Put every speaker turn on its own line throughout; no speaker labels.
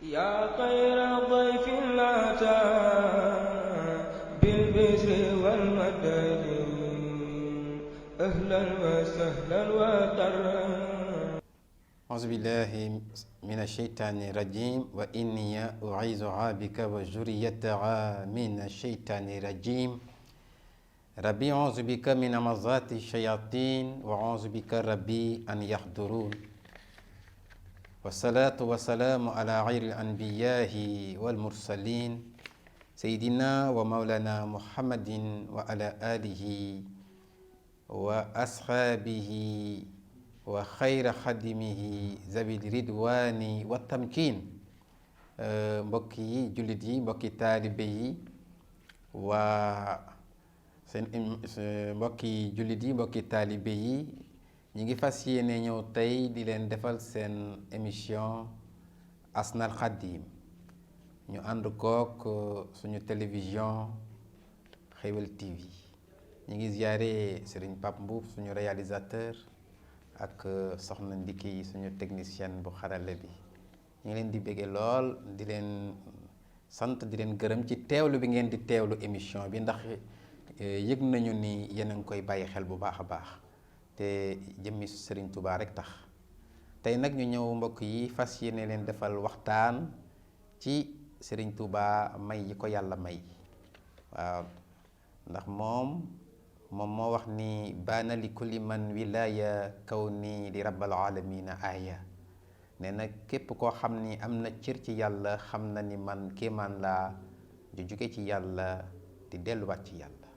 يا خير ضيف أتى بالبشر والمدد أهلا وسهلا وترحبا.
أعوذ بالله من الشيطان الرجيم وإني أعيذها بك وذريتها من الشيطان الرجيم ربي أعوذ بك من همزات الشياطين وأعوذ بك ربي أن يحضرون والصلاة والسلام على خير الأنبياء والمرسلين سيدنا ومولانا محمد وعلى آله وأصحابه wa xayra xadimihi zabil ridwani wa tamkin. Mbokki jullit yi, mbokki taalibe yi, waa mbokki jullit yi, mbokki taalibe yi, ñi ngi fas yéene ñëw tey di leen defal seen émission Asnal Khadim. ñu ànd kook suñu télévision Xewel TV. ñi ngi ziyaare Serigne Pape Mboup suñu réalisateur ak soxna Ndiki yi suñu technicienne bu xarale bi. ñu ngi leen di béggee lool, di leen sant, di leen gërëm ci teewlu bi ngeen di teewlu émission bi, ndax yëg nañu ni yéen a ngi koy bàyyi xel bu baax a baax te jëmmi Serigne Touba rek tax. tey nag ñu ñëw mbokk yi fas yéene leen defal waxtaan ci Serigne Touba may yi ko yàlla may. waaw ndax moom moo wax ni baana li kulli man wilaya kaw nii di rabbal alamina aya. nee na képp koo xam ni am na cër ci yàlla xam na ni man kéemaan laa ju jóge ci yàlla di delluwaat ci yàlla.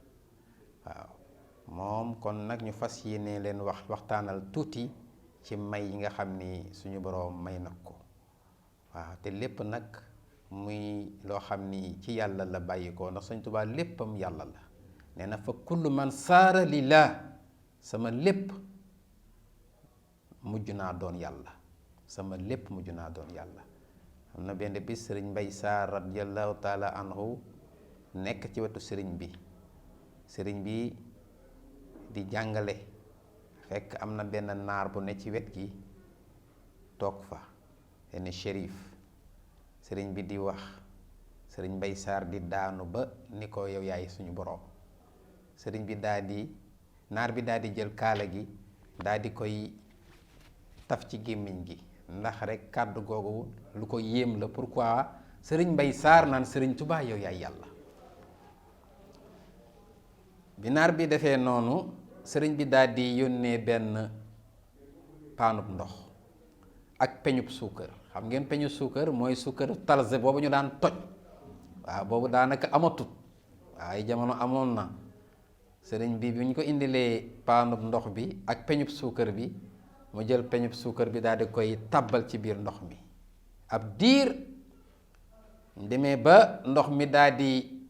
waaw moom kon nag ñu fas yéene leen waxtaanal tuuti ci may yi nga xam ni suñu boroom may nag ko. waaw te lépp nag muy loo xam ni ci yàlla la bàyyi ko, ndax Sëñ Tuubaa léppam yàlla la. nee na fa kullu man saara lillah, sama lépp mujj naa doon yàlla, sama lépp mujj naa doon yàlla. am na benn bis sëriñ Mbay Saar radiyallahu taala anhu nekk ci wetu sëriñ bi di jàngale, fekk am na benn naar bu ne ci wet gi toog fa, benn shérif. sëriñ bi di wax, sëriñ Mbay Saar di daanu ba ni ko yow yaay suñu boroom. sëriñ bi naar bi daal di jël kaala gi daal di koy taf ci gémmiñ gi, ndax rek kàddu googu lu ko yéem la. pourquoi sëriñ Mbay Saar naan sëriñ Tuubaa yow yaay yàlla. bi naar bi defee noonu, sëriñ bi daal di yónnee benn paanub ndox ak peñub suukar. xam ngeen peñu suukar mooy suukar talse boobu ñu daan toj. waaw boobu daanaka amatut, waaye jamono amoon na. sëriñ bi ñu ko indilee paanub ndox bi ak peñub suukar bi, mu jël peñub suukar bi daal di koy tàbbal ci biir ndox mi. ab diir demee ba ndox mi daal di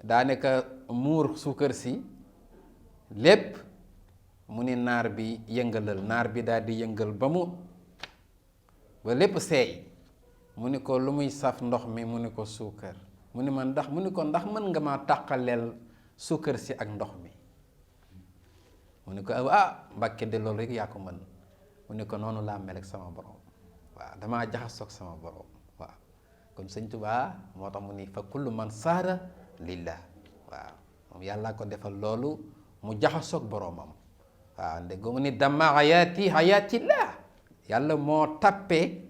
daanaka muur suukar si lépp, mu ni naar bi yëngalal. naar bi daal di yëngal ba lépp seey. mu ni ko lu muy saf ndox mi, mu ni ko suukar. mu ni ndax mën nga ma tàqaleel suukar si ak ndox mi. mu ni ko Mbàkke de loolu rek yaa ko mën. mu ni ko noonu laa mel ak sama borom. waaw damaa jaxasoog sama borom. waaw kon Sëñ Tuubaa moo tax mu ni fa kullu man saara lillah. waaw moom yàllaa ko defal loolu, mu jaxasoog boromam. waaw ndeggo mu ni dama hayatillah, yàlla moo tappe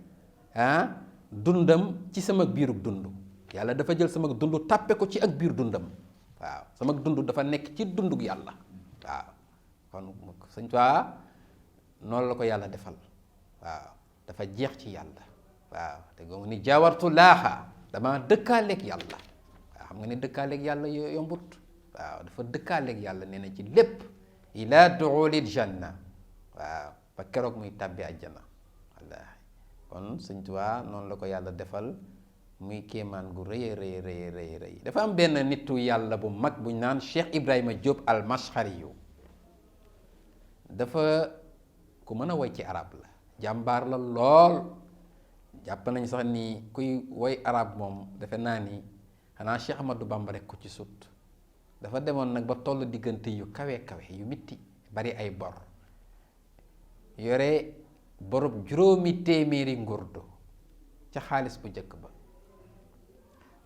dundam ci sama biirub dund. yàlla dafa jël sama dund tappe ko ci ak biir dundam. waaw sama dund dafa nekk ci dundug yàlla. waaw kon Sëñ Tuubaa noonu la ko yàlla defal. waaw dafa jeex ci yàlla. waaw te gomu ni jaawartu laaxa, dama dëkkaaleeg yàlla. waaw xam nga ni dëkkaaleeg yàlla yombut. waaw dafa dëkkaaleeg yàlla, nee na ci lépp. ila duxulil janna. waaw ba keroog muy tàbbi àjjana. wallaahi kon Sëñ Tuubaa noonu la ko yàlla defal, muy kéemaan gu rëy rëy. dafa am benn nitu yàlla bu mag bu ñu naan Cheikh Ibrahima Diop al-Mashari yu. dafa ku mën a woy ci arab la, jàmbaar la lool. jàpp nañ sax ni kuy woy arab moom defe naa ni xanaa Cheikh Ahmadou Bamba rek ko ci sut. dafa demoon nag ba toll diggante yu kawe yu mitti, bari ay bor, yore borub 5 téeméeri ngurdu. ca xaalis bu njëkk ba.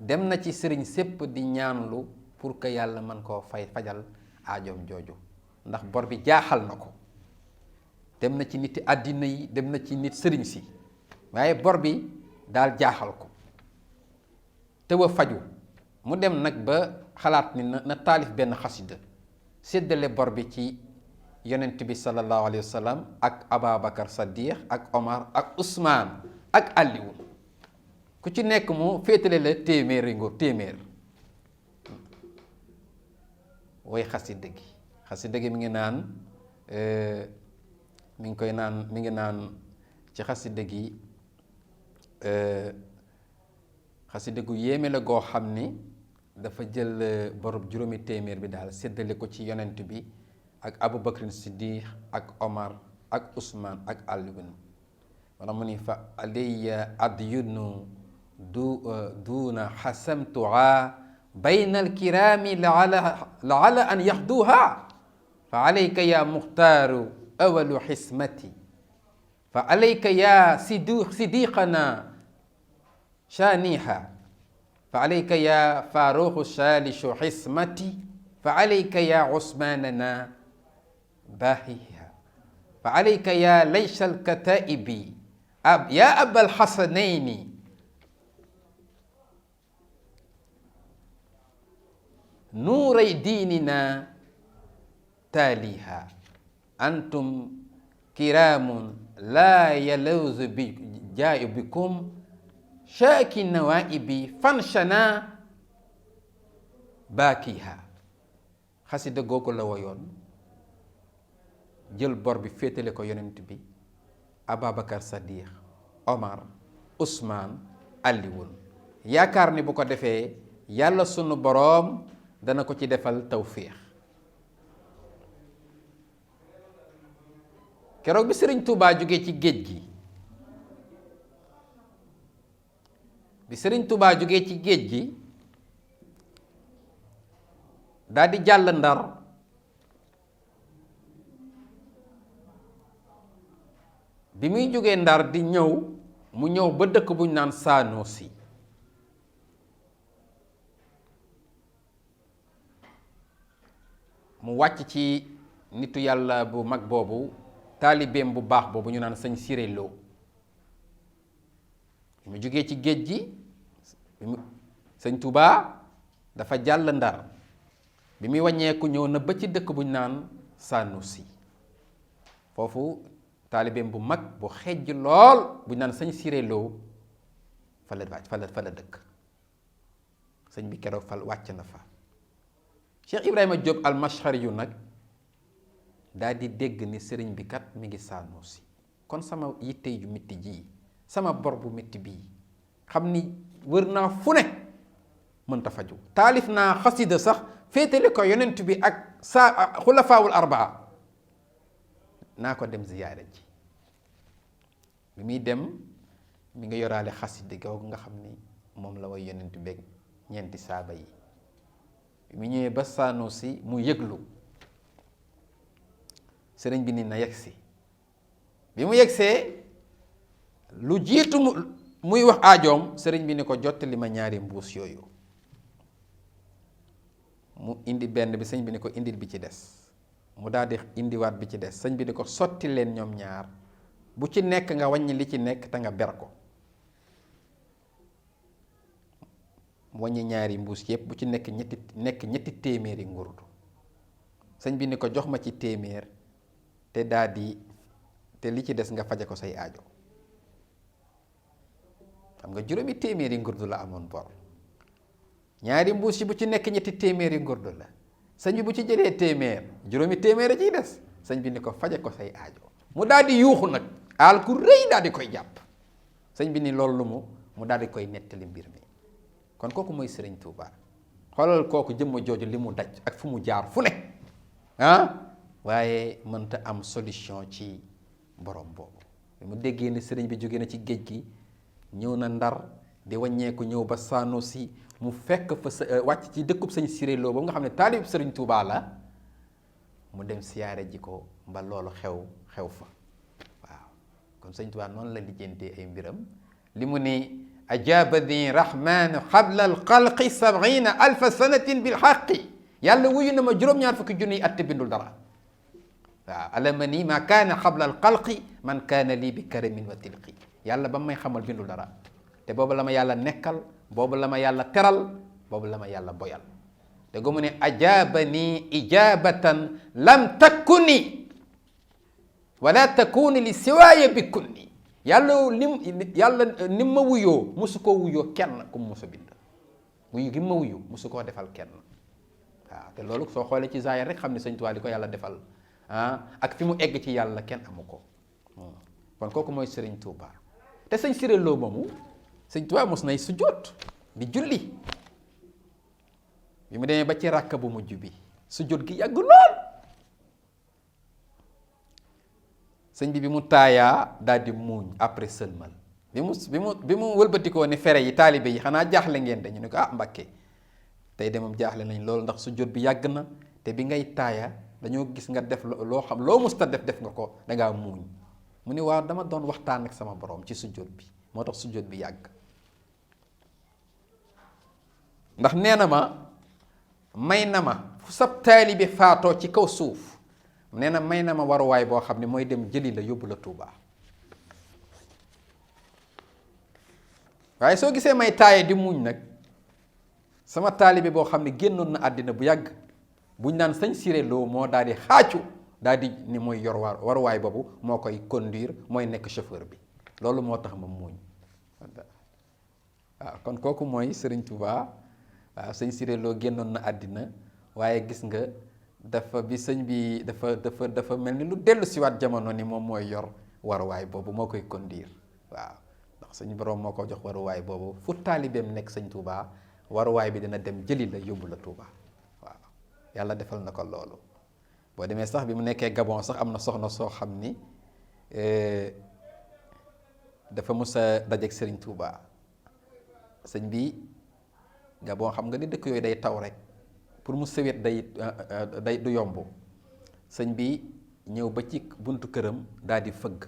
dem na ci sëriñ sépp di ñaanlu pour que yàlla mën koo fajal aajoom jooju ndax bor bi jaaxal na ko. dem na ci niti àddina yi, dem na ci nit sëriñ si, waaye bor bi daal jaaxal ko te wa faju. mu dem nag ba xalaat ni na taalif benn xasida séddale bor bi ci yonent bi sallallahu alayhi wa sallam ak Ababacar Saddiq ak Omar ak Ousmane ak Aliou, ku ci nekk mu féetale la téeméeri nguur téeméer. way xasida gi mi ngi naan mi ngi naan ci xasida gi xasida gu yéeme la goo xam ni dafa jël borob juróomi téeméer bi daal séddale ko ci yonent bi ak Abubakar Siddiq ak Omar ak Ousmane ak Alioune. wala mu ni fa alayya adyunu duuna xasamtuha bayna alkiraami laala an yaxduha fa alayka ya muxtaaru awalu xismati fa alayka ya sidiqana shaaniha fa alayka ya faaruqu saalishu xismati fa alayka ya usmaanana baahiha fa alayka ya laysa alkataibi ya abal xasanayni nuuray diinina taaliha antum kiraamun laa yalawzu bi jaayu bikum shaaki nawaibi fanshana baakiha. xasida googu la woyoon jël bor bi féetale ko yonent bi, Ababacar Saddiq, Omar, Ousmane, Alioune, yaakaar ni bu ko defee yàlla sunu boroom dana ko ci defal tawfiix. keroog bi Sëriñ Tuubaa jógee ci géej gi, daal di jàll Ndar, bi muy jógee Ndar di ñëw mu ñëw ba dëkk bu ñu naan Saanoosi. mu wàcc ci nitu yàlla bu mag boobu, taalibeem bu baax boobu ñu naan sëñ Siré Lo. mu jógee ci géej gi sëñ Touba dafa jàll Ndar, bi muy wàññeeku ñëw na ba ci dëkk bu ñu naan Sanusi. foofu taalibeem bu mag bu xejj lool bu ñu naan sëñ Siré Lo fa la dëkk. sëñ bi keroog fa wàcc na fa. Cheikh Ibrahima Diop al-Mashari yu nag daal di dégg ni sëriñ bi kat mi ngi Sanusi, kon sama yitte ju métti ji, sama bor bu métti bii, xam ni wër naa fu ne mënta faju, taalif naa xasida sax féetale ko yonent bi ak xulafaawul arbaa, naa ko dem ziyaare ji. bi muy dem mi nga yoraale xasida googu nga xam ni moom la way yonent beeg ñeenti saaba yi. bi mu ñëwee ba Sanusi mu yëglu, sëriñ bi ni na yegsi. bi mu yegsee lu jiitu muy wax aajoom, sëriñ bi ni ko jottali ma ñaari mbuus yooyu. mu indi benn bi, sëñ bi ni ko indil bi ci des. mu daal di indiwaat bi ci des, sëñ bi ni ko sotti leen ñoom ñaar, bu ci nekk nga wàññi li ci nekk te nga ber ko. mu wàññi ñaari mbuus yépp, bu ci nekk ñetti téeméeri ngurdu. sëñ bi ni ko jox ma ci téeméer te li ci des nga faje ko say aajo. xam nga juróomi téeméeri ngurdu la amoon bor, ñaari mbuus yi bu ci nekk ñetti téeméeri ngurdu la. sëñ bi bu ci jëlee téeméer, juróomi téeméer a ciy des. sëñ bi ni ko faje ko say aajo. mu daal di yuuxu nag, aal ku rëy daal di koy jàpp. sëñ bi ni loolu lu mu daal di koy nettali mbir mi. kon kooku mooy Sëriñ Tuubaa. xoolal kooku jëmm jooju li mu daj ak fu mu jaar fu ne waaye mënta am solution ci borom boobu. mu déggee ne sëriñ bi jóge na ci géej gi, ñëw na Ndar di wàññeeku, ñëw ba Sanusi, mu fekk fa wàcc ci dëkkub sëñ Siré Lo boobu nga xam ne taalib Sëriñ Tuubaa la. mu dem siyaare ji ko ba loolu xew fa. waaw kon Sëriñ Tuubaa noonu la lijjantee ay mbiram, li mu ni ajabani rahmanu qabla alxalqi 70,000 sanatin bilxaqi, yàlla wuyu na ma juróom-ñaar fukki junniy at te bindul dara. waaw alama nii ma kaana qabla alxalqi man kaana lii bi karamin wa tilqi, yàlla ba may xamal bindul dara, te boobu la ma yàlla nekkal, boobu la ma yàlla teral, boobu la ma yàlla boyal. te gu mu ne ajabani ijabatan lam takkuni wala takuni li siwaaya bi kunni, yàlla nim ma wuyoo musu koo wuyoo kenn ku mu musa bind, wuyu gi ma wuyu musu koo defal kenn. waaw te loolu soo xoolee ci zaahir rek xam ne sëñ Tuubaa li ko yàlla defal ak fi mu egg ci yàlla kenn amu ko. kon kooku mooy sëriñ Tuubaa. te sëñ Siré Lo moomu sëñ Tuubaa mos nay sujjóot di julli, bi mu demee ba ci ràkk bu mujj bi sujjóot gi yàgg lool. sëñ bi mu taayaa daal di muuñ après sëlmal, bi mu wëlbatikoo ne fere yi taalibe yi xanaa jaaxle ngeen de, ñu ne ko Mbàkke tey de moom jaaxle nañ loolu ndax sujjóot bi yàgg na, te bi ngay taaya dañoo gis nga def loo xam loo musta def nga ko, dangaa muuñ. mu ne waaw dama doon waxtaan ak sama borom ci sujjóot bi, moo tax sujjóot bi yàgg. ndax nee na ma may na ma fu sab taalibe faatoo ci kaw suuf, nee na may na ma waruwaay boo xam ne mooy dem jëli la yóbbu la Tuuba. waaye soo gisee may taaye di muñ nag, sama taalibe boo xam ne génnoon na àddina bu yàgg, buñ naan sëñ Siré Lo moo daal di xaacu daal di ni mooy yor waruwaay boobu, moo koy conduire, mooy nekk chauffeur bi. loolu moo tax ma muñ. waaw kon kooku mooy Sëriñ Tuuba. waaw sëñ Siré Lo génnoon na àddina, waaye gis nga dafa bi sëñ bi dafa mel ni lu dellu siwaat jamono ni moom mooy yor waruwaay boobu, moo koy conduire. waaw ndax suñu borom moo ko jox waruwaay boobu, fu taalibeem nekk sëñ Tuuba waruwaay bi dina dem jëli la yóbbu la Tuuba. waaw yàlla defal na ko loolu. boo demee sax bi mu nekkee Gabon sax am na soxna soo xam ni dafa mus a dajeek sëriñ Tuuba. sëñ bi Gabon xam nga ni dëkk yooyu day taw rek, pour mu sewet day du yomb. sëñ bi ñëw ba ci buntu këram daal di fëgg,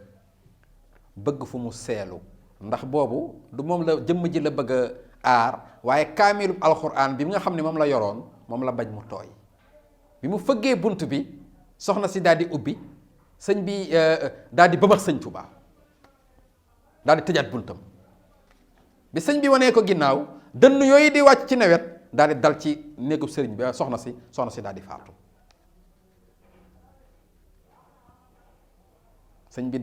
bëgg fu mu seelu, ndax boobu du moom la jëmm ji la bëgg a aar, waaye kaamilub alxuraan bi nga xam ne moom la yoroon moom la bañ mu tooy. bi mu fëggee bunt bi soxna si daal di ubbi, sëñ bi daal di bëmax sëñ Tuuba, daal di tëjaat buntam. bi sëñ bi wanee ko ginnaaw, dënn yooyu di wàcc ci nawet daal di dal ci néegub sëriñ bi soxna si daal di faatu. sëñ bi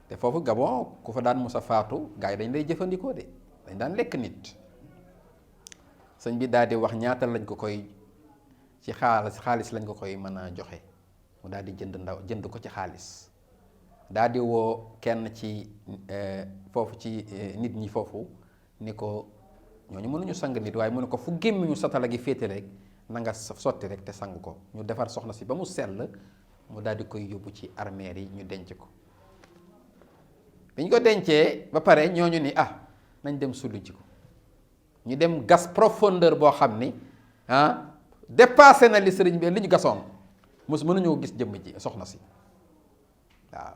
te foofu Gabon ku fa daan musa faatu gars yi dañ lay jëfandikoo de, dañ daan lekk nit. sëñ bi daal di wax ñaata lañ ko koy ci xaalis lañ ko koy mën a joxe, mu daal di jënd ko ci xaalis. daal di woo kenn ci foofu ci nit ñi foofu ni ko ñooñu mënuñu sang nit, waaye mu ne ko fu gémmiñu satala gi féete rek na nga sotti rek te sang ko. ñu defar soxna si ba mu sell, mu daal di koy yóbbu ci armeer yi ñu denc ko. bi ñu ko dencee ba pare ñooñu ni nañ dem sulli ji ko. ñu dem gas profondeur boo xam ni dépassé na li sëriñ bi li ñu gasoon, mënuñoo gis jëmm ji soxna si. waaw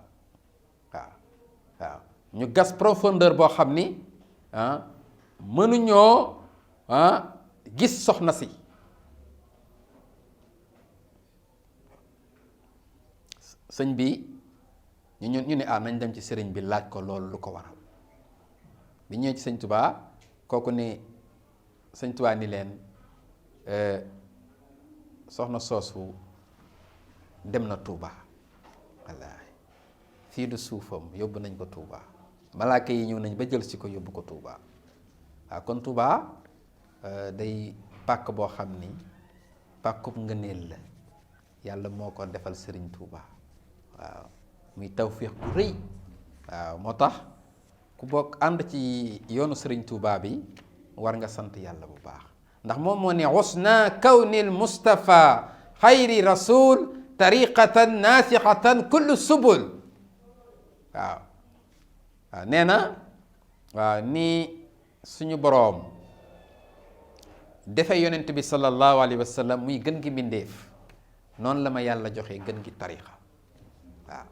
ñu gas profondeur boo xam ni mënuñoo gis soxna si. sëñ bi ñu ne nañ dem ci sëriñ bi laaj ko loolu lu ko waral. bi ñëwee ci sëñ Tuubaa, kooku ni sëñ Tuubaa ni leen soxna soosu dem na Tuubaa, wallaahi fii du suufam, yóbbu nañ ko Tuubaa, malaaka yi ñëw nañ ba jël si ko yóbbu ko Tuubaa. waaw kon Tuubaa day pàkk boo xam ni pàkkub ngëneel la, yàlla moo ko defal sëriñ Tuubaa. waaw muy tawféex bu rëy. waaw moo tax ku bokk ànd ci yoonu sëriñ Tuubaa bi war nga sant yàlla bu baax, ndax moom moo ne usna kawnil Mustafa xayri rasul tariqatan naasixatan kullu subul. waaw nee na ni suñu boroom defe yonent bi sallallahu alayhi wa sallam muy gën gi mbindéef, noonu la ma yàlla joxe gën gi tariqa. waaw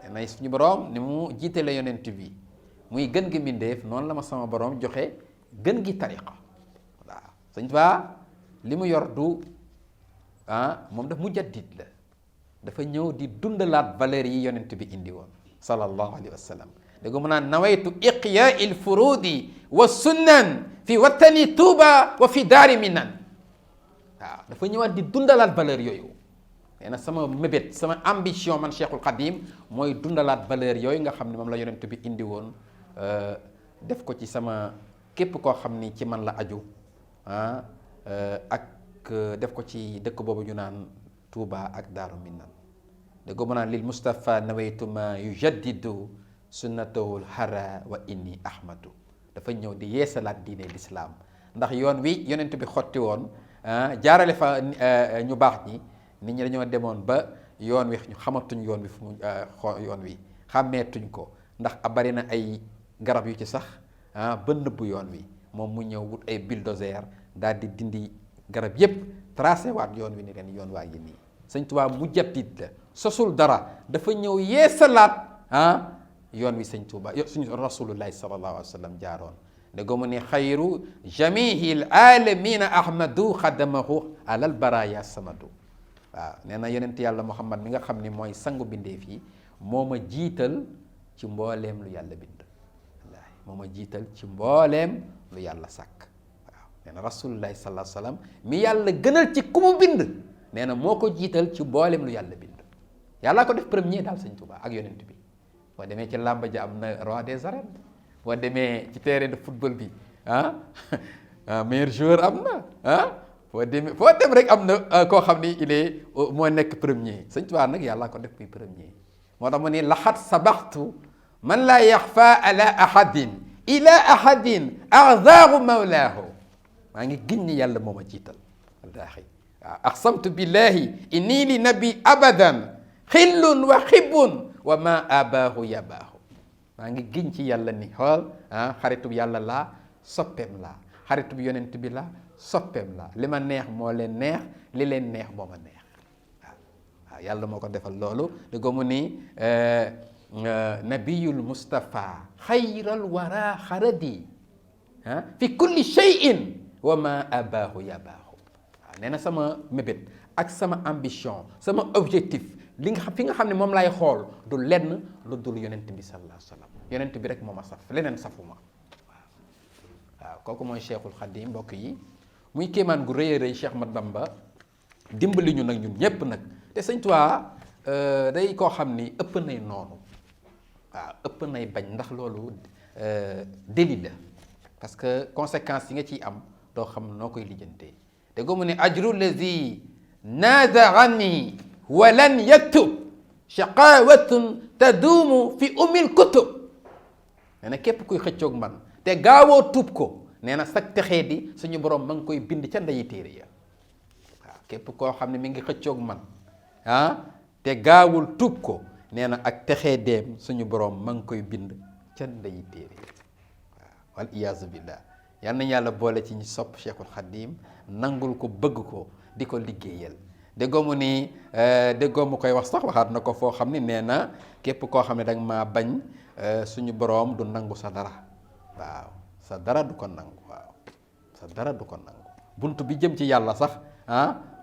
nee na suñu boroom ni mu jiitale yonent bi muy gën gi mbindéef noonu la ma sama borom joxe gën gi tariqa waaw Sëñ Tuubaa li mu yor du moom daf mujaddid la dafa ñëw di dundalaat valeurs yi yonent bi indi woon sallallahu alayhi wa sallam dégg mu naan nawaytu iqyaa il furudi wa sunnan fi watani tuuba wa fi daari minan waaw dafa ñëwaat di dundalaat valeur yooyu nee na sama mébét sama ambition man Cheikhul Khadim mooy dundalaat valeur yooyu nga xam ne moom la yonent bi indi woon def ko ci sama képp koo xam ni ci man la aju ak def ko ci dëkk boobu ñu naan Touba ak Daaru Minan dégg mu naan lil Mustafa nawaytu ma yujaddidu sunnatahul hara wa inni ahmadu dafa ñëw di yeesalaat diine lislaam ndax yoon wi yonent bi xotti woon jaarale fa ñu baax ñi nit ñi dañoo demoon ba yoon wi ñu xamatuñ yoon wi fu mu yoon wi xàmmeetuñ ko ndax bari na ay garab yu ci sax ba nëbbu yoon wi moom mu ñëw wut ay bulldozer daal di dindi garab yépp tracé waat yoon wi ni leen yoon waa ngi nii Sëñ Tuubaa mujaddid la sosul dara dafa ñëw yeesalaat yoon wi Sëñ Tuubaa suñu rasulullahi sallallahu alayhi wa sallam jaaroon dégg mu ne xayru jamihil alamina ahmadu xadamahu alal baraya samadu waaw nee na yonent yàlla Muhammad mi nga xam ni mooy sangu bindeef yi moo ma jiital ci mbooleem lu yàlla bind wallaahi moo ma jiital ci mbooleem lu yàlla sàkk waaw nee na rasulullahi sallallahu alayhi wa sallam mi yàlla gënal ci ku mu bind nee na moo ko jiital ci mbooleem lu yàlla bind yàllaa ko def premier daal Sëñ Tuubaa ak yonent bi boo demee ci làmba ja am na roi des arènes boo demee ci terrain de football bi meilleur joueur am na foo dem rek am na koo xam ni il est moo nekk premier Sëñ Tuubaa nag yàllaa ko def muy premier moo tax mu ni laxat sabaxtu man laa yaxfa ala ahadin ila ahadin a'zaaru mawlaahu maa ngi giñ ni yàlla moo ma jiital wallaahi waaw aqsamtu billahi inni li nabi abadan xillun wa xibbun wa ma abaahu yabaahu maa ngi giñ ci yàlla ni xool xaritub yàlla laa soppeem laa xaritub yonent bi laa soppeem laa li ma neex moo leen neex li leen neex moo ma neex waaw yàlla moo ko defal loolu di ko mu ni nabiyul mustafa xayral wara xaradi fi kulli shay'in wa ma abaahu yabaahu waaw nee na sama mébét ak sama ambition sama objectif li nga xam fi nga xam ne moom lay xool du lenn lu dul yonent bi sallallahu alayhi wa sallam yonent bi rek moo ma saf leneen safuma waaw kooku mooy Cheikhul Khadim mbokk yi muy kéemaan gu rëy a rëy Cheikh Ahmad Bamba dimbali ñu nag ñun ñépp nag te Sëñ Tuubaa day koo xam ni ëpp nay noonu waaw ëpp nay bañ ndax loolu délit la parce que conséquences yi nga ciy am doo xam noo koy lijjantee te gomu ne ajru lazi naaza'ani walan yaktub shaqawatun taduumu fi umil kutub nee na képp kuy xëccoog man te gaawoo tuub ko nee na sag texee di suñu borom ma ngi koy bind ca ndeyi téere ya waaw képp koo xam ne mi ngi xëccoog man te gaawul tuub ko nee na ak texee deem suñu borom ma ngi koy bind ca ndeyi téere ya waaw wal iyaazu billah yal nañu yàlla boole ci ñi sopp Cheikhul Khadim nangul ko bëgg ko di ko liggéeyal déggoo mu ni déggoo mu koy wax sax waxaat na ko foo xam ni nee na képp koo xam ne danga maa bañ suñu boroom du nangu sa dara waaw sa dara du ko nangu waaw sa dara du ko nangu bunt bi jëm ci yàlla sax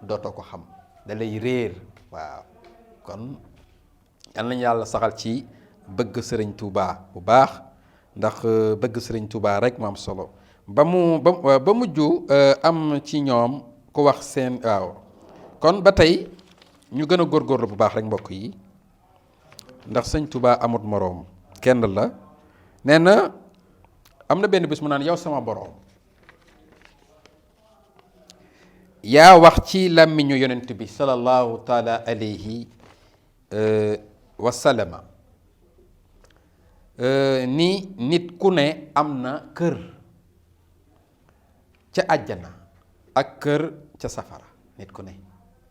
dootoo ko xam da lay réer waaw kon yal nañu yàlla saxal ci bëgg sëriñ Touba bu baax ndax bëgg sëriñ Touba rek mu am solo ba mujj am ci ñoom ku wax seen waaw kon ba tey ñu gën a góorgóorlu bu baax rek mbokk yi ndax sëñ Touba amut moroom kenn la nee na am na benn bis mu naan yow sama boroom yaa wax ci làmmiñu yonent bi sallallahu taala alayhi wa sallama ni nit ku ne am na kër ca àjjana ak kër ca safara nit ku ne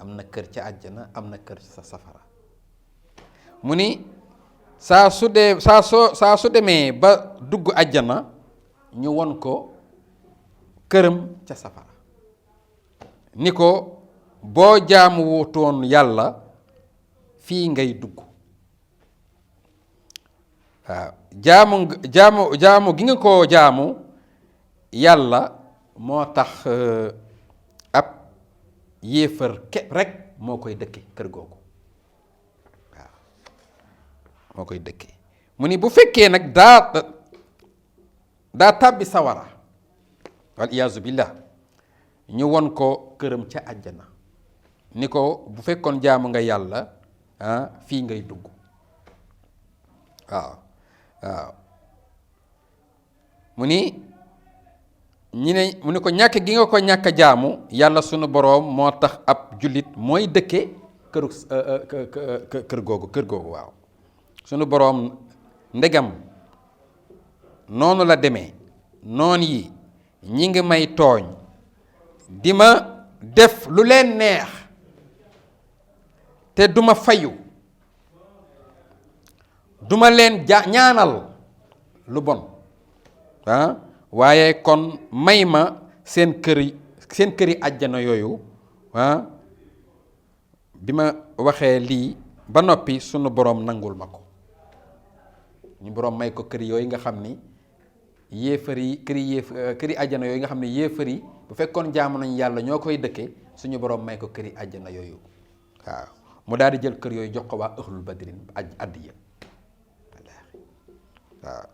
am na kër ca àjjana am na kër ca safara mu ni saa su demee ba dugg àjjana ñu won ko këram ca safara ni ko boo jaamu wutoon yàlla fii ngay dugg waaw jaamu gi nga koo jaamu yàlla moo tax ab yéefar képp rek moo koy dëkke kër googu waaw moo koy dëkke mu ni bu fekkee nag daa tàbbi sawara wal iyaazu billah ñu won ko këram ca àjjana ni ko bu fekkoon jaamu nga yàlla fii ngay dugg waaw mu ni ko ñàkk gi nga ko ñàkk a jaamu yàlla sunu boroom moo tax ab jullit mooy dëkke kër googu waaw sunu boroom ndegam noonu la demee noon yi ñi ngi may tooñ di ma def lu leen neex te duma fayu duma leen ñaanal lu bon waaye kon may ma seen këri àjjana yooyu bi ma waxee lii ba noppi sunu boroom nangul ma ko ñu boroom may ko kër yooyu nga xam ni këri àjjana yooyu nga xam ne yéefar yi bu fekkoon jaamu nañ yàlla ñoo koy dëkke suñu boroom may ko këri àjjana yooyu waaw mu daal di jël kër yooyu jox ko waa ahlul badrin addiya waaw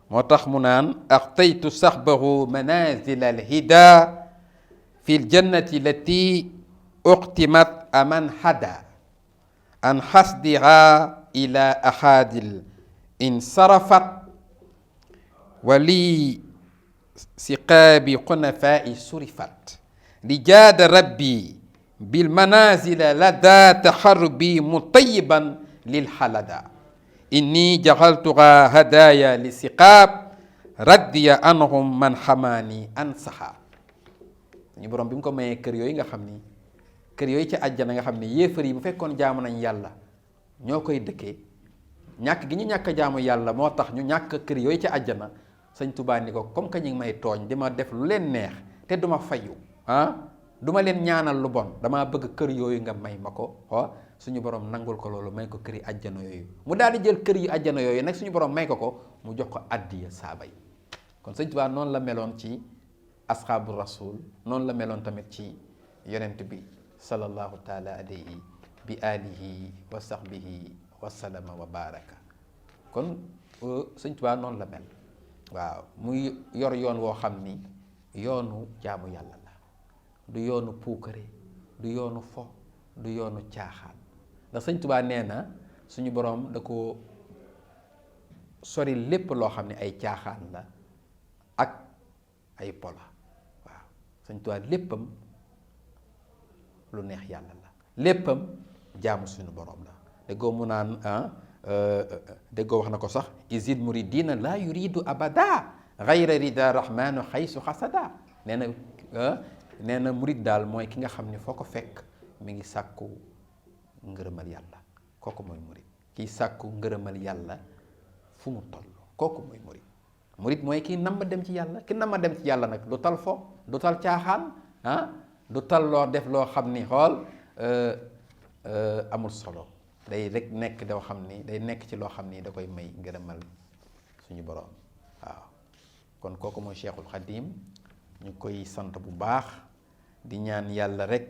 moo tax mu naan axtaytu saxbahu manazil alhida fi ljannati lati uqtimat aman hada an xasdiha ila axaadil insarafat wali siqaabi xunafaa'i surifat li jaada rabbi bil manazila lada taxarrubi mutayiban lil xalada inni jaxaltuha hadaya li siqaab raddiya anhum man xamaani an saxaab ñu borom bi mu ko mayee kër yooyu nga xam ni kër yooyu ci àjjana nga xam ne yéefar yi bu fekkoon jaamu nañ yàlla ñoo koy dëkkee ñàkk gi ñu ñàkk jaamu yàlla moo tax ñu ñàkk kër yooyu ci àjjana sëñ Tuubaa ni ko comme que ñu ngi may tooñ di ma def lu leen neex te duma fayu duma leen ñaanal lu bon damaa bëgg kër yooyu nga may ma ko suñu borom nangul ko loolu may ko këri àjjana yooyu mu daal di jël kër yu àjjana yooyu nag suñu borom may ko mu jox ko addiya saaba yi kon sëñ Tuubaa noonu la meloon ci asxaabu rasul noonu la meloon tamit ci yonent bi sallallahu taala alayhi bi alihi wa sahbihi wa salama wa baraka kon sëñ Tuubaa noonu la mel waaw muy yor yoon woo xam ni yoonu jaamu yàlla la du yoonu puukare du yoonu fo du yoonu caaxaan ndax sëñ Tuubaa nee na suñu boroom da ko sori lépp loo xam ne ay caaxaan la ak ay pola waaw sëñ Tuubaa léppam lu neex yàlla la léppam jaamu suñu boroom la déggoo mu naan déggoo wax na ko sax isil muridina la yuridu abada gayra rida rahmanu xaysu xasada nee na murid daal mooy ki nga xam ne foo ko fekk mi ngi sàkku ngërëmal yàlla kooku mooy murid kiy sàkku ngërëmal yàlla fu mu toll kooku mooy murid mooy kii nam ma dem ci yàlla ki nam ma dem ci yàlla nag du tal fo du tal caaxaan du tal loo def loo xam ni xool amul solo day rek nekk doo xam ni day nekk ci loo xam ni da koy may ngërëmal suñu boroom waaw kon kooku mooy Cheikhul Khadim ñu koy sant bu baax di ñaan yàlla rek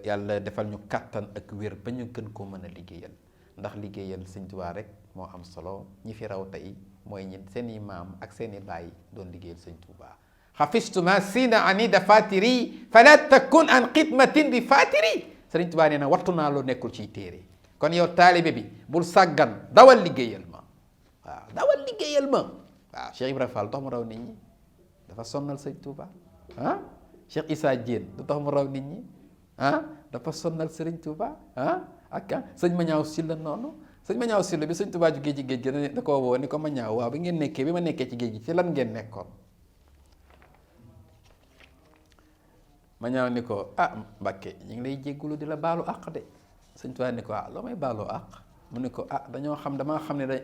yàlla defal ñu kàttan ak wér ba ñu gën koo mën a liggéeyal ndax liggéeyal Sëñ Tuubaa rek moo am solo ñi fi raw tey mooy ñi seeni maam ak seeni baay doon liggéeyal Sëñ Tuubaa xafistu ma sina ani da fatiri fala takun an xidmatin bi fatiri Sëriñ Tuubaa nee na wattu naa loo nekkul ciy téere kon yow taalibe bi bul sàggan dawal liggéeyal ma waaw dawal liggéeyal ma waaw Cheikh Ibrahima Fall tax mu raw nit ñi dafa sonnal Sëñ Tuubaa Cheikh Issa Diène du tax mu raw nit ñi dafa sonnal Sëriñ Tuubaa ak sëñ Mañaaw Silla noonu sëñ Mañaaw Silla bi Sëñ Tuubaa jugee ci géej gi da ko woo ni ko Mañaaw waaw bi ma nekkee ci géej gi ci lan ngeen nekkoon Mañaaw ni ko Mbàkke ñu ngi lay jéggulu di la baalu àq de Sëñ Tuubaa ni ko loo may baaloo àq mu ni ko damaa xam ne da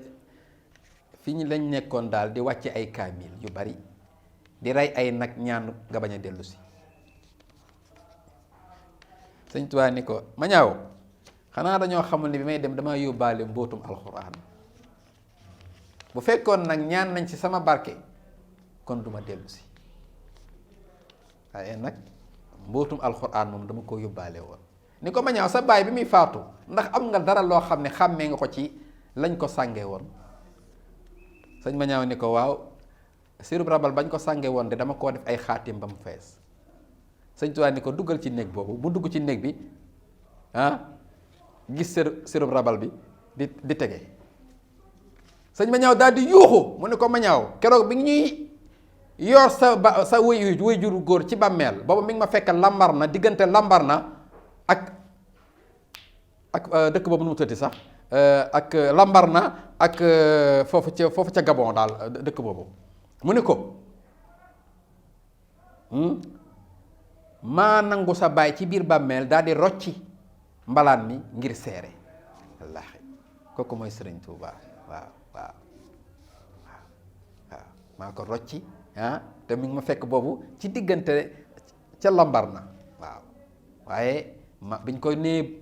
fi ñu lañ nekkoon daal di wàcce ay kaamil yu bari di rey ay nag ñaan nga bañ a dellu si Sëñ Tuubaa ni ko Mañaaw xanaa dañoo xamul ne bi may dem damaa yóbbaale mbootum alxuraan bu fekkoon nag ñaan nañ ci sama barke kon duma dellu si waaye nag mbootum alxuraan moom dama ko yóbbaale woon ni ko ma ñaaw sa baay bi muy faatu ndax am nga dara loo xam ne xàmmee nga ko ci lañ ko sàngee woon sëñ ma ñaaw ni ko waaw sirub rabal bañ ko sàngee woon de dama koo def ay xaatim ba mu fees sëñ Tuubaa ni ko duggal ci néeg boobu mu dugg ci néeg bi gis sirub rabal bi di tege sëñ ma ñaaw daal di yuuxu mu ne ko ma ñaaw keroog bi ñuy yor sa way juru góor ci bàmmeel boobu mi ngi ma fekk lambar na diggante lambar na ak dëkk boobu nu mu tëddi sax ak lambar na ak foofu ca Gabon daal dëkk boobu mu ne ko maa nangu sa baay ci biir bàmmeel daal di rocci mbalaan mi ngir seere wallaahi kooku mooy Sëriñ Tuubaa waaw maa ko rocci te mi ngi ma fekk boobu ci diggante ca lambar na waaw waaye biñ koy nee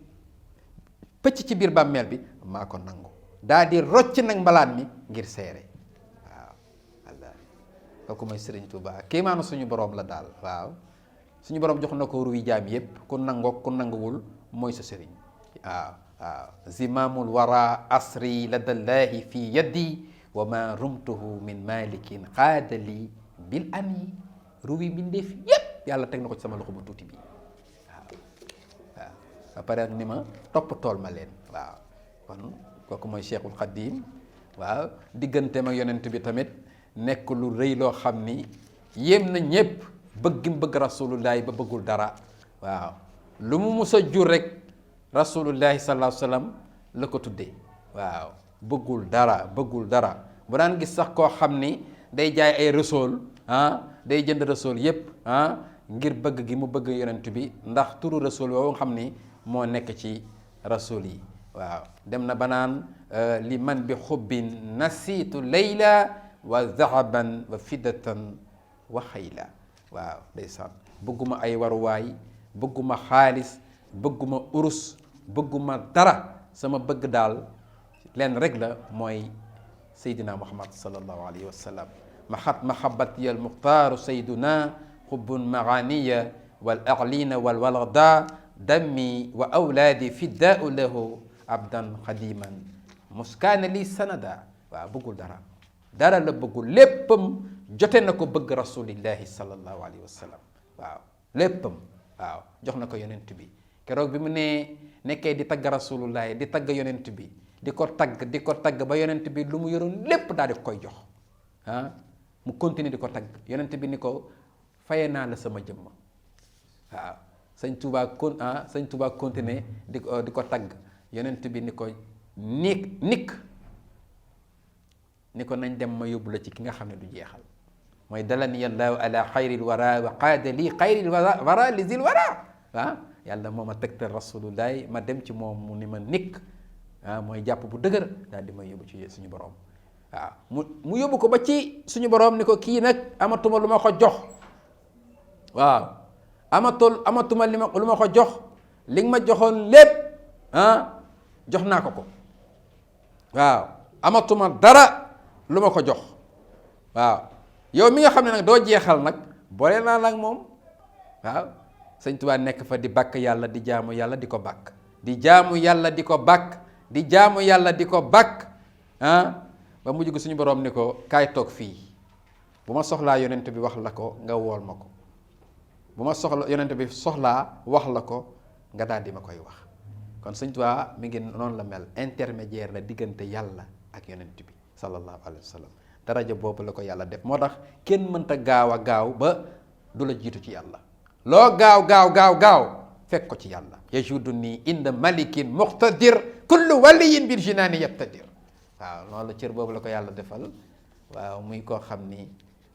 pëcc ci biir bàmmeel bi maa ko nangu daal di rocc nag mbalaan mi ngir seere waaw wallaahi kooku mooy Sëriñ Tuubaa kéemaanu suñu boroom la daal waaw suñu boroom jox na ko ruy jaam yépp ku nangoo ku nanguwul mooy sa sëriñ waaw zimaamul wara asri ladallaahi fi yaddi wa ma rumtuhu min malikin xaadali bil ami ruwi mbindeef yépp yàlla teg na ko ci sama loxo bu tuuti bi waaw ba pare ak ni ma topp tool ma leen waaw kon kooku mooy Cheikhul Khadim waaw digganteem ak yonent bi tamit nekk lu rëy loo xam ni yéem na ñépp bëggim bëgg rasulullahi ba bëggul dara waaw lu mu mus a jur rek rasulullahi sallallahu alayhi wa sallam la ko tuddee waaw bëggul dara bu daan gis sax koo xam ni day jaay ay rasul day jënd rasul yépp ngir bëgg gi mu bëgg yonent bi ndax turu rasul woowu nga xam ni moo nekk ci rasul yi waaw dem na banaan li man bi xubbin nasiitu layla wa zahaban wa fiddatan wa xayla waaw ndeysaan bëgguma ay waruwaay bëgguma xaalis bëgguma urus bëgguma dara sama bëgg daal leen rek la mooy seydina muhammad sallallahu alayhi wa sallam mahabati al muxtaaru sayduna xubbun maganiya wal aqlina wal walada dammi wa awlaadi fiddaau lahu abdan xadiman muskaana li sanada waaw bëggul dara la bëggul léppam jote na ko bëgg rasulillahi sallallahu alayhi wa sallam waaw léppam waaw jox na ko yonent bi keroog bi mu nekkee di tagg rasulullahi di tagg yonent bi di ko tagg ba yonent bi lu mu yoroon lépp daal di koy jox mu continuer di ko tagg yonent bi ni ko faye naa la sama jëmm waaw sëñ Tuubaa continuer di ko tagg yonent bi ni ko nikk ni ko nañ dem ma yóbbu la ci ki nga xam ne du jeexal mooy dalani yallaahu ala xayril wara wa qaada lii xayril wara li zil wara yàlla moo ma tegtal rasulullahi ma dem ci moom mu ni ma nikk mooy jàpp bu dëgër daal di may yóbbu ci suñu borom waaw mu yóbbu ko ba ci suñu borom ni ko kii nag amatuma lu ma ko jox waaw amatuma lu ma ko jox li nga ma joxoon lépp jox naa ko waaw amatuma dara lu ma ko jox waaw yow mi nga xam ne nag doo jeexal nag boole naa nag moom waaw sëñ Tuubaa nekk fa di bàkk yàlla di jaamu yàlla di ko bàkk di jaamu yàlla di ko bàkk di jaamu yàlla di ko bàkk ba mujj gi suñu boroom ni ko kaay toog fii bu ma soxlaa yonent bi wax la ko nga wool ma ko bu ma soxla yonent bi soxlaa wax la ko nga daal di ma koy wax kon sëñ Tuubaa mi ngi noonu la mel intermédiaire la diggante yàlla ak yonent bi sallallahu alayhi wa sallam daraja boobu la ko yàlla def moo tax kenn mënta gaaw ba du la jiitu ci yàlla loo gaaw fekk ko ci yàlla yajudu nii inda malikin muqtadir kullu waliyin bil jinaani yabtadir waaw loolu cër boobu la ko yàlla defal waaw muy koo xam ni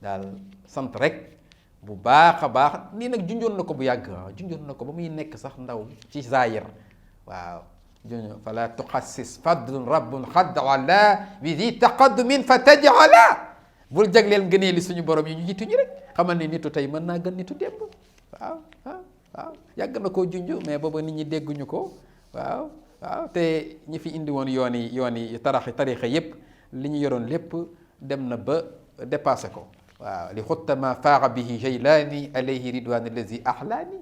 daal sant rek bu baax a baax nii nag junjoon na ko bu yàgg junjoon na ko ba muy nekk sax ndaw ci zaayir waaw junjoon fala tuxassis fadlun rabbun xadd ala bi di taqaddumin fa tajala bul jagleel ngënee li suñu borom yi ñu jiituñu rek xamal ni nitu tey mën naa gën nitu démb waaw yàgg na koo junj mais booba nit ñi dégguñu ko waaw te ñi fi indi woon yoon yi tarixa yépp li ñu yoroon lépp dem na ba dépassé ko. waaw li xutta ma faaxa bihi jaylaani alayhi ridwan allazi ahlaani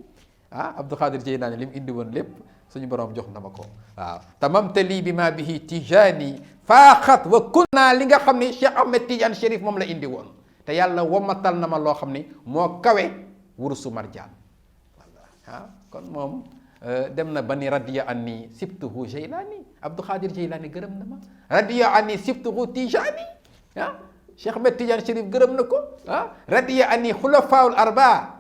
Abdou Khadir Jeylaani li mu indi woon lépp suñu borom jox na ma ko. waaw tamamta lii bi ma bihi tijaani faaxat wa kunna li nga xam ne Cheikh Ahmed Tidiane Chérif moom la indi woon te yàlla womatal na ma loo xam ni moo kawe wurusu marjaan. kon moom dem na ba ni radiya anni sibtuhu Jeylaani Abdou Khadir Jeylaani gërëm na ma radiya anni sibtuhu Tijaani Cheikh Ahmed Tidiane Chérif gërëm na ko radiya anni xulafaawul arba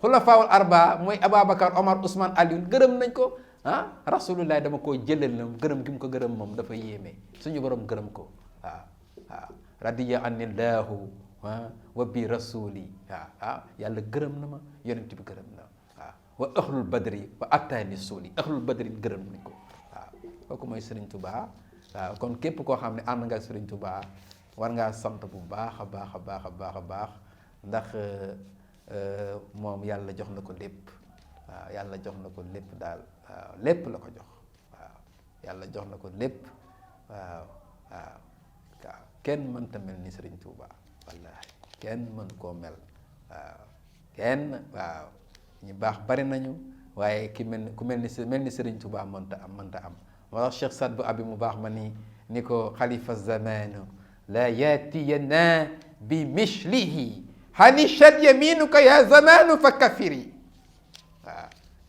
xulafaawul arba mooy Ababacar Omar Ousmane Alioune gërëm nañ ko rasulullah dama koo jëlal na gërëm gi mu ko gërëm moom dafa yéeme suñu borom gërëm ko radiya anni laahu wa bi rasuli yàlla gërëm na ma yonent bi gërëm na wa ahlul badri wa attaani suuli ahlul badri gërëm nañ ko kooku mooy Serigne Touba kon képp koo xam ne ànd nga ak Serigne Touba war ngaa sant bu baax a baax a baax a baax a baax ndax moom yàlla jox na ko lépp yàlla jox na ko lépp daal lépp la ko jox yàlla jox na ko lépp waaw kenn mënta mel ni Serigne Touba wallaahi kenn mën koo mel kenn ñu baax bari nañu waaye ki mel ni Serigne Touba mënta am moo tax Cheikh Saad bu abi mu baax ma ni ko xalifa zamanu la yatiyana bi mishlihi hanishat yaminuka ya zamanu fa kafiri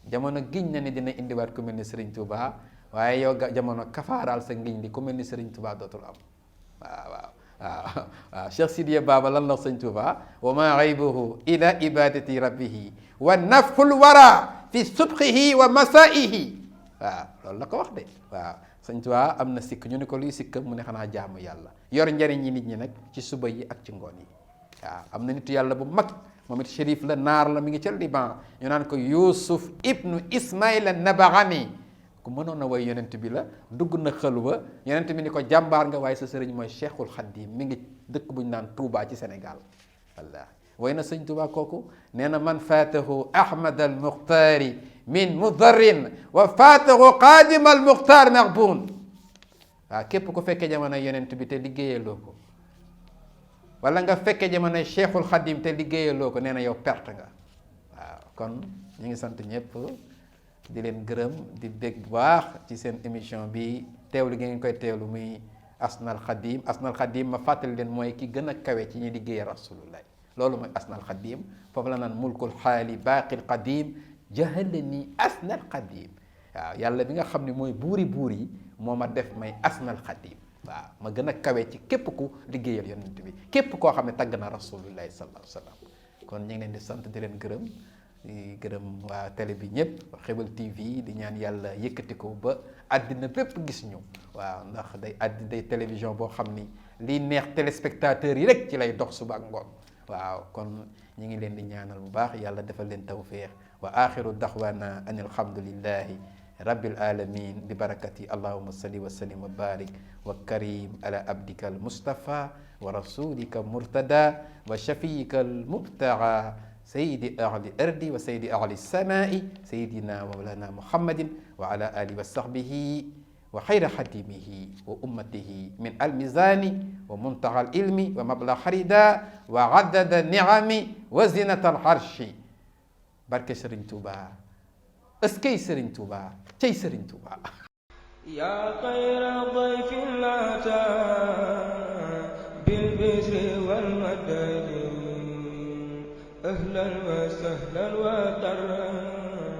jamono giñ na ni dina indiwaat ku mel ni Serigne Touba waaye yow jamono kafaaral sa ngiñ di ku mel ni Serigne Touba dootul am waaw Cheikh Sidiya Baba lan la Serigne Touba wa ma ghaybuhu ila ibadati rabbihi wa nafxul wara fi subxihi wa masaihi loolu la ko wax de Sëñ Tuubaa am na sikk ñu ne ko luy sikk mu ne xanaa jaamu yàlla yor njariñ yi nit ñi nag ci suba yi ak ci ngoon yi am na nitu yàlla bu mag moom it shérif la naar la mi ngi ca Liban ñu naan ko Yuusuf ibnu Ismaïla Nabaxani ku mënoon a way yonent bi la dugg na xëlwa yonent bi ni ko jàmbaar nga waaye sa sëriñ mooy Cheikhul Khadim mi ngi dëkk bu ñu naan Touba ci Sénégal wallaahi way na Sëñ Tuubaa kooku nee na man faatahu Ahmad al Muxtaari min mudarrin wa faatahu qaadima al Muxtaar maqbuun képp ku fekkee jamono yonent bi te liggéeyaloo ko wala nga fekkee jamono Cheikhul Khadim te liggéeyaloo ko nee na yow perte nga kon ñu ngi sant ñëpp di leen gërëm di bég bu baax ci seen émission bi teewlu gi ngeen koy teewlu muy Asnal Khadim ma fàttali leen mooy ki gën a kawe ci ñi liggéey rasulullah loolu mooy Asnal Khadim foofu la naan mulkul xaali baaqil qadim jahalani Asnal Khadim yàlla bi nga xam ne mooy buuri yi moo ma def may Asnal Khadim ma gën a kawe ci képp ku liggéeyal yonent bi képp koo xam ne tagg na rasulullahi sallallahu alayhi wa sallam kon ñu ngi leen di sant di leen gërëm di gërëm waa télé bi ñëpp Xeweul TV di ñaan yàlla yëkkati ko ba àddina bépp gis ñu ndax day télévision boo xam ni liy neex téléspectateurs yi rek ci lay dox suba ak ngoon kon ñu ngi leen di ñaanal bu baax yàlla defal leen tawfiix wa axiru daxwaana an alhamdulillahi rabbil alamin bi barakati allahumma salli wa sallim wa barik wa karim ala abdika al mustafa wa rasulika murtada wa shafiyika al mubtaga sayidi ahli ardi wa sayidi ahli samai sayidina wa mawlana muhammadin wa ala alihi wa sahbihi wa xayra xadimihi wa ummatihi min almizani wa muntaha alilmi wa mablag xarida wa adada niami wa zinata alxarshi barke Serigne Touba eskay Serigne Touba cey Serigne Touba
yaa xayra dayfin ataa bil bishri wal madadi ahlan wa sahlan wa tarhaban